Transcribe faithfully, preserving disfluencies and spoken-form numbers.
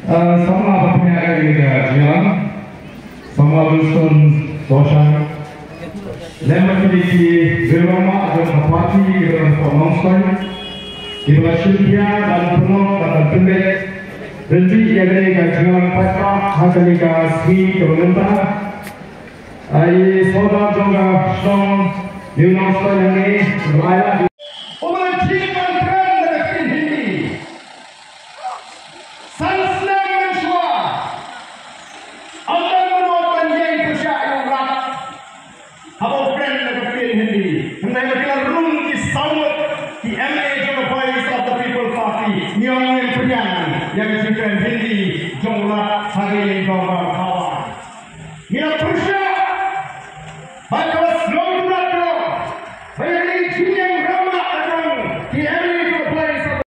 Ah, samla ba pynïaid ïa ka jingïalang, samla Winston Doshang. Lem bad kine ki rangbah jong ka party kiba don hapoh Nongstoiñ, kiba la shim khia ban pynlong bad ban pynbeit ryntih ïa kane ka jingïalang paidbah ha kane ka sngi kaba mynta. Ai sordar jong ka shnong New Nongstoiñ hangne, ba la ïaid. Uba la jied ban kren da ka ktien Hindi. San snem mynshuwa, ym don mano ban ïeng pyrshah ïa u rat haba u kren da ka ktien Hindi. Hynrei ba ki la rung ki saw ngut ki M L A jong ka Voice of the People Party, ngi ong ngim pdiang ïa ka jingkren Hindi jong u rat ha ka ïing dorbar Howraghat. Ngi la pyrshah ba ka la slow down, ba ïa ka jingïeng rangbah ka jong ki